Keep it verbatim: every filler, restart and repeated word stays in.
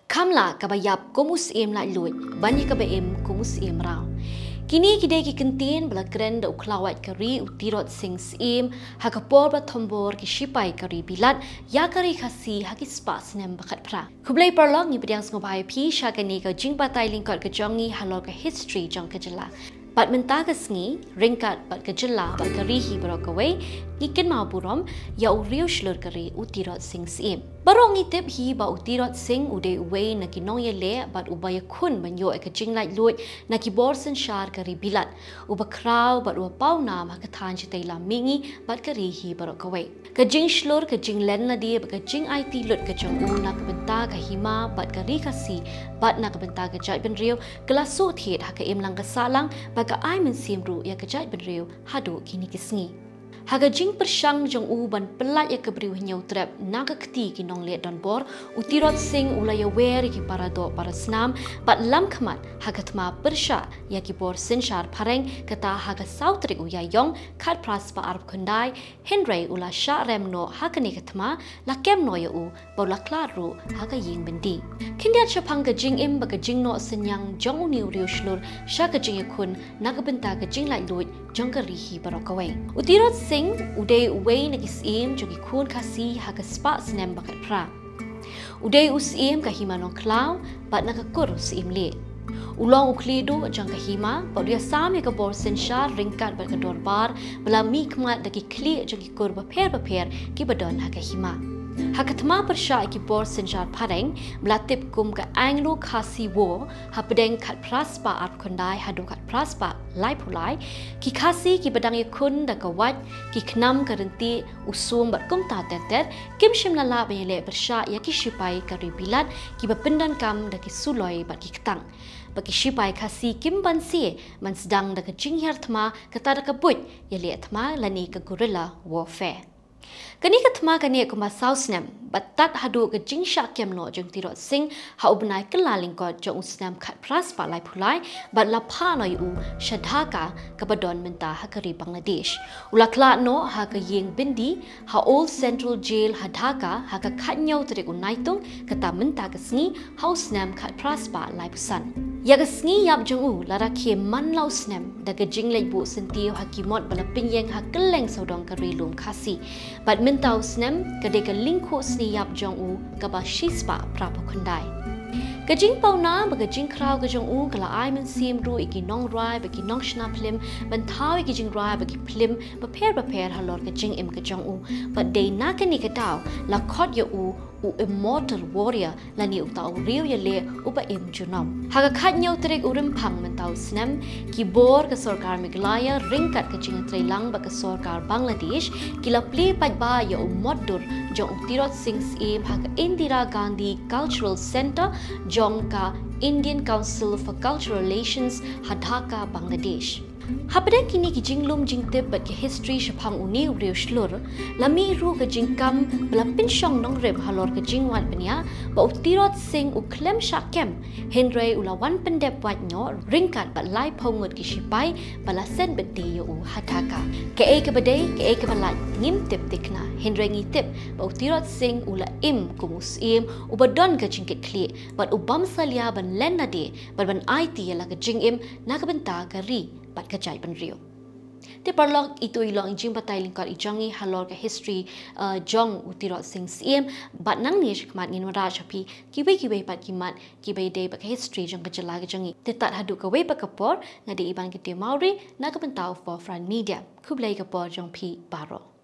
Kham lah kaba ïap kum u syiem laitluid ban ïa kaba im kum u syiem raw. Kine ki dei ki kyntien ba la kren da u khlawait ka ri u Tirot Sing Syiem ha ka por ba thombor ki shipai ka ri Bilat ïa ka ri Khasi ha ki spah snem ba khatphra. Khublei paralok, ngi pdiang sngewbha ïa phi sha kane ka jingbatai lyngkot ka jong ngi halor ka history jong ka jylla. Bad mynta ka sngi, ryngkat bad ka jylla bad ka ri hi baroh kawei, ngi kynmaw burom ïa u riew shlur ka ri u Tirot Sing Syiem. Baroh ngi tip hi ba u Tirot Sing u dei uwei na ki nongïaleh bad uba ïakhun ban ïoh ïa ka jinglaitluid na ki bor synshar ka ri Bilat, uba khraw bad uba pawnam ha ka thaiñ shatei lam mihngi bad ka ri hi baroh kawei. Ka jingshlur, ka jinglen lade bad ka jingaiti lut ka jong u na ka bynta ka hima bad ka ri Khasi bad na ka bynta ka jaitbynriew ka la shu thied ha ka imlang ka sahlang bad ka ai mynsiem ruh ïa ka jaitbynriew haduh kine ki sngi. Ha ka jingpyrshang jong u ban pyllait ïa ka briew Hynñiewtrep na ka kti ki nongleh donbor, u Tirot Sing u la ïawer ïa ki paradoh parasnam bad lamkhmat ha ka thma pyrshah ïa ki bor synshar phareng, kata ha ka saw tarik u Ïaïong khatphra spah arphew khyndai, hynrei u la shah rem noh ha kane ka thma, la kem noh ïa u bad u la khlad ruh ha ka ïing byndi. Khyndiat shaphang ka jingim bad ka jingnoh synñiang jong une u riew shlur sha ka jingïakhun na ka bynta ka jinglaitluid jong ka ri hi baroh kawei. U Tirot Sing u dei uwei na ki syiem jong ki khun Khasi ha ka spah snem ba khatphra. U dei u syiem ka hima Nongkhlaw bad na ka kur u Syiem Lieh. U long u khlieh duh jong ka hima bad u ïasam ïa ka bor synshar ryngkat bad ka dorbar ba la mihkhmat da ki khlieh jong ki kur bapher bapher kiba don ha ka hima. Ha ka thma pyrshah ïa ki bor synshar phareng ba la tip kum ka Anglo-Khasi War hapdeng khatphra spah arphew khyndai haduh khatphra spah laiphew lai, ki Khasi kiba dang ïakhun da ka wait, ki khnam ka ryntieh, u sum bad kumta ter ter, kim shym la lah ban ïaleh pyrshah ïa ki shipai ka ri Bilat kiba pyndonkam da ki suloi bad ki ktang. Bad ki shipai Khasi kim banse ban sdang da ka jinghiar thma, kata da ka buit ïaleh thma lane ka guerrilla warfare. Kane ka thma ka neh kumba saw snem bad tad haduh ka jingshah kem noh jong u Tirot Sing ha u bnai Kyllalyngkot jong u snem khatphra spah laiphew lai bad la phah noh ïa u sha Dhaka kaba don mynta ha ka ri Bangladesh. U la khlad noh ha ka ïing byndi ha Old Central Jail ha Dhaka ha ka khathynñiew tarik u Naitung, kata mynta ka sngi, ha u snem khatphra spah laiphew san. Ïa ka sngi ïap jong u la rakhe man la u snem da ka jingleit buh syntiew ha ki mot ba la pynïeng ha kylleng sawdong ka ri lum Khasi. Bad mynta u snem ka dei ka lyngkhuh sngi ïap jong u kaba shispah phraphew khyndai. Ka jingpawnam bad ka jingkhraw ka jong u ka la ai mynsiem ruh ïa ki nongrwai bad ki nongshna phlim ban thaw ïa ki jingrwai bad ki phlim bapher bapher halor ka jingim ka jong u. Bad dei na kane ka daw la khot ïa u u Immortal Warrior lane uta u riew ïaleh uba im junom. Ha ka khathynñiew tarik u Rymphang mynta u snem, ki bor ka sorkar Meghalaya ryngkat ka jingïatreilang bad ka sorkar Bangladesh ki la plie paidbah ïa u mot dur jong u Tirot Sing Syiem ha ka Indira Gandhi Cultural Centre jong ka Indian Council for Cultural Relations ha Dhaka, Bangladesh. Hapdeng kine ki jinglum jingtip bad ki history shaphang une u riew shlur, la mih ruh ka jingkam ba la pynshong nongrim halor ka jingwad bniah ba u Tirot Sing u khlem shah kem, hynrei u la wan pyndep wait noh ryngkat bad laiphew ngut ki shipai ba la send bad die ïa u ha Dhaka. Kaei kaba dei, kaei kaba lait, ngim tip thikna, hynrei ngi tip ba u Tirot Sing u la im kum u syiem uba don ka jingkitkhlieh bad u bym salia ban len lade bad ban aiti ïa la ka jingim na ka bynta ka ri bad ka jaitbynriew. Te paralok, ito i long i jingbatai lyngkot i jong ngi halor ka history, uh, jong u Tirot Sing Syiem, bad nangne shakhmat ngin wanrah sha phi kiwei kiwei pat ki mat kiba ïadei bad ka history jong ka jylla ka jong ngi. Te tad haduh kawei pat ka por, nga dei Iban Kynthei Mawrie na ka bynta u Forefront Media. Khublei ka por jong phi baroh.